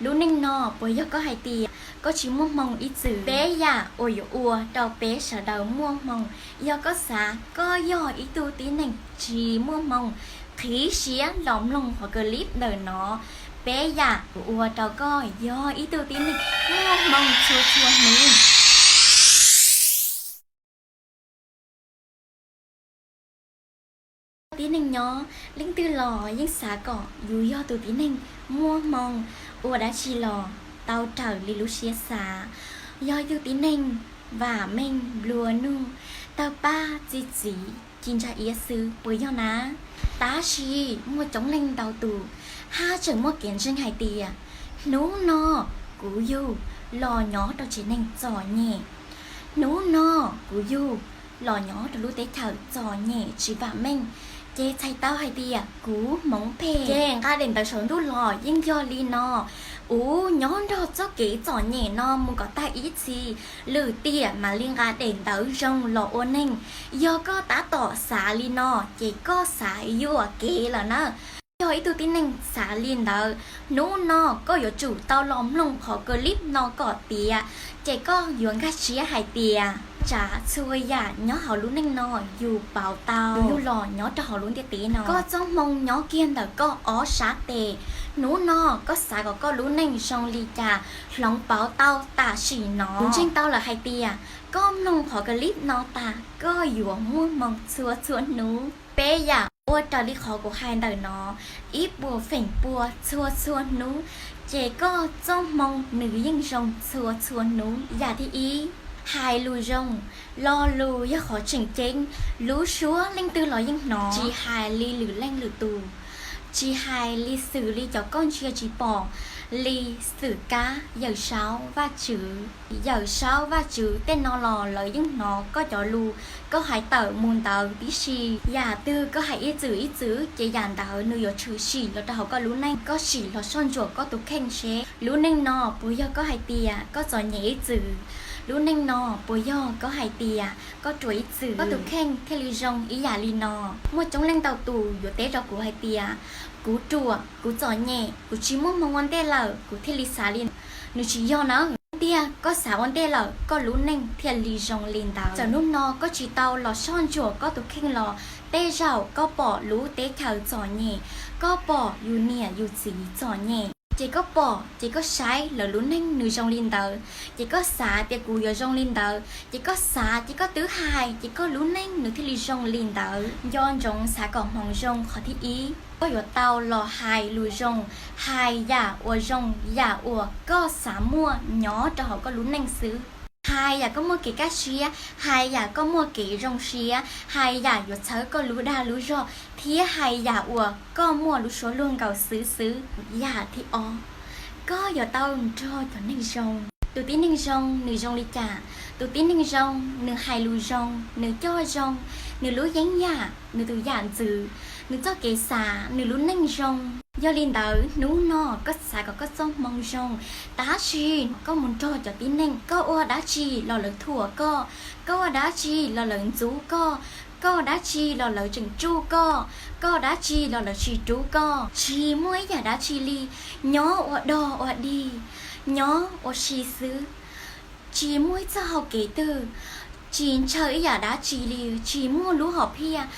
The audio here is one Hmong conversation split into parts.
Lub neej no puas yog koj hais tias koj tsis muaj hmoo ib txwm? Peb yam uas yuav ua rau peb sawv daws muaj hmoo. Yog koj xav koj yog ib tug tib neeg tsis muaj hmoo, qhib siab los mloog qhov clip ntawm no. Peb yam yuav ua rau koj yog ib tug tib neeg muaj hmoo txhua txhua hnub. Tib neeg nyob, leej twg los yeej xav kom yus yog tus tib neeg muaj hmoo, ua dab tsi los tau raws li lub siab xav, yog ib tug tib neeg vam meej nplua nuj, tawg paj txi txiv ci ntsa iab xwb puas yog na? Tab sis muaj coob leej ntau tus haj tseem muaj kev ntseeg hais tias hnub no kuv yug los nyob rau tsev neeg txom nyem, hnub no kuv yug los nyob rau lub teb chaws txom nyem tsis vam meej, ces txhais tau hais tias kuv hmoov phem. Ces nqa daim ntawv saum ntuj los yeej yog li no, kuv nyob nrog txoj kev txom nyem no mus kom tag ib txhis, lwm tiam mam li nqa daim ntawv zoo los ua neeg. Yog koj tab tom xav li no, ces koj xav yuam kev lawm na. Yog ib tug tib neeg xav li ntawd, hnub no koj yuav tsum tau los mloog qhov clip no kom tiav, ces koj yuav nkag siab hais tias tsav txhua yam nyob hauv lub neej no yus pauv tau, yus los nyob rau hauv lub ntiaj teb no. Koj txoj hmoo nyob kiag ntawm koj ob sab tes. Hnub no koj xav kom koj lub neej zoo li cas, hloov pauv tau tam sim no. Kuv ntseeg tau lawm hais tias koj mloog qhov clip no tas koj yuav muaj hmoo txhua txhua hnub. Peb yam ua raws li qhov kuv hais ntawm no ib puas feem pua txhua txhua hnub, ces koj txoj hmoo nws yeej zoo txhua txhua hnub. Yam thib ib, hais lus zoo. Lo lus yog qhov tseem ceeb, lub suab leej twg los yeej hnov, tsis hais li lwm leej lwm tus, tsis hais li xws li cov koj ntsia tsis pom, li xwm kab Yawm Saub Vajtswv. Yawm Saub Vajtswv tej no los lawv yeej hnov koj cov lus, koj hais tawm mus ntawd tib si. Yam twg koj hais ib txwm ib txwm ces yam ntawd nws yuav tshwm sim los rau hauv koj lub neej. Koj sim los soj ntsuam koj tus kheej seb lub neej no puas yog koj hais tias koj txom nyem ib txwm? Lub neej no puas yog koj hais tias koj ruam ib txwm, koj tus kheej thiaj li zoo ib yam li no? Muaj coob leej ntau tus yuav teb rau kuv hais tias kuv ruam, kuv txom nyem, kuv tsis muaj hmoo ua ntej lawm kuv thiaj li xav li. Nws tsis yog na. Tiag koj xav ua ntej lawm koj lub neej thiaj li zoo li ntawd. Txawm hnub no koj tsis tau los soj ntsuam koj tus kheej los tej zaum koj pom lub teb chaws txom nyem, koj pom yus niam yus txiv txom nyem, ces koj pom ces koj saib lawv lub neej nws zoo li ntawd, ces koj xav tias kuv yuav zoo li ntawd, ces koj xav ces koj twb hais ces koj lub neej nws thiaj li zoo li ntawd. Nco ntsoov xav kom hmoov zoo qhov thib ib, koj yuav tau los hais lus zoo, hais yam uas zoo, yam uas koj xav muaj nyob rau hauv koj lub neej xwb. Hais yam koj muaj kev kaj siab, hais yam koj muaj kev zoo siab, hais yam yuav txhawb koj lub dag lub zog thiab hais yam uas koj muaj lub suab luag nkaus xwb xwb. Yam thib ob, koj yuav tau nrog cov neeg zoo. Tus tib neeg zoo nws zoo li cas? Tus tib neeg zoo nws hais lus zoo, nws coj zoo, nws lub yeeb yam, nws tus yam ntxwv, nws txoj kev xav, nws lub neej zoo. Yog li ntawd hnub no koj xav kom koj txoj hmoo zoo, tab sis koj mus nrog cov tib neeg, koj ua dab tsi los lawv thuam koj, koj ua dab tsi los lawv ntxub koj, koj ua dab tsi los lawv tseem tsuj koj, koj ua dab tsi los lawv tsis rub koj. Tsis muaj ib yam dab tsi li, nyob ua dog ua dig, nyob ua si xwb. Tsis muaj ib txoj hau kev twg, tsis ntshaw ib yam dab tsi li, tsis muaj lub hom phiaj.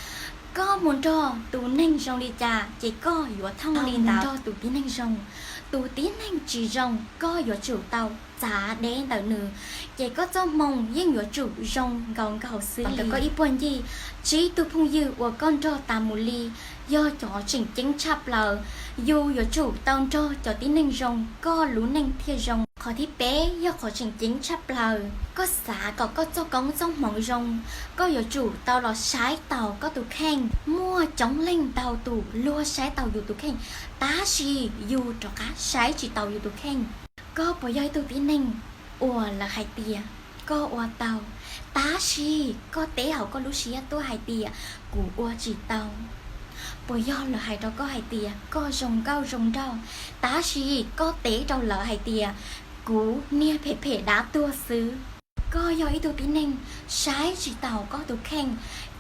Koj mus nrog tus neeg zoo li cas ces koj yuav thooj li ntawd. Nrog tus tib neeg zoo, tus tib neeg tsis zoo koj yuav tsum tau txav deb ntawm nws, ces koj txoj hmoo yeej yuav tsum zoo nkaus nkaus xwb li. Koj ib puag ncig, tsib tug phooj ywg uas koj nrog tas mus li, yog cov tseem ceeb tshaj plaws. Yus yuav tsum tau nrog cov tib neeg zoo koj lub neej thiaj zoo. Qhov thib peb yog qhov tseem ceeb tshaj plaws, koj xav kom koj txoj koob txoj hmoov zoo, koj yuav tsum tau los saib taus koj tus kheej. Muaj coob leej ntau tus luag saib taus yus tus kheej, tab sis yus rov qab saib tsis taus yus tus kheej. Koj puas yog ib tug tib neeg uas lawv hais tias koj ua tau, tab sis koj teb hauv koj lub siab tuaj hais tias kuv ua tsis tau? Puas yog lawv hais rau koj hais tias koj zoo nkauj zoo nraug, tab sis koj teb rau lawv hais tias kuv niag phem phem dab tuag xwb? Koj yog ib tug tib neeg saib tsis taus koj tus kheej,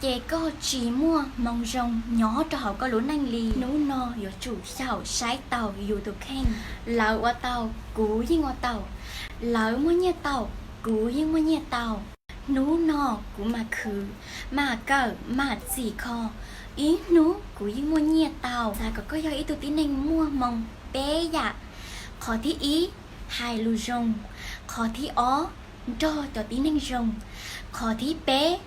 ces koj tsis muaj hmoo zoo nyob rau hauv koj lub neej li. Hnub no yuav tsum xyaum saib taus yus tus kheej. Lawv ua tau, kuv yeej ua tau. Lawv muaj nyiaj tau, kuv yeej muaj nyiaj tau. Hnub no kuv mam khwv, mam kawm, mam txhim kho, ib hnub kuv yeej muaj nyiaj tau. Xav kom koj yog ib tug tib neeg muaj hmoo peb yam. Qhov thib ib, hais lus zoo. Qhov thib ob, nrog cov tib neeg zoo. Qhov thib peb,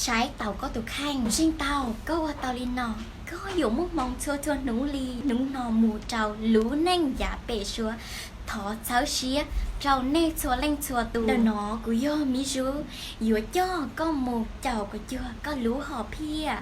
saib taus koj tus kheej. Kuv ntseeg tau koj ua tau li no, koj yuav muaj hmoo txhua txhua hnub li. Hnub no mus rau lub neej yav pem suab, thov txhawb siab rau nej txhua leej txhua tus. Ntawm no kuv yog Miv Zuv, yuav coj koj mus caum kom cuag koj lub hom phiaj.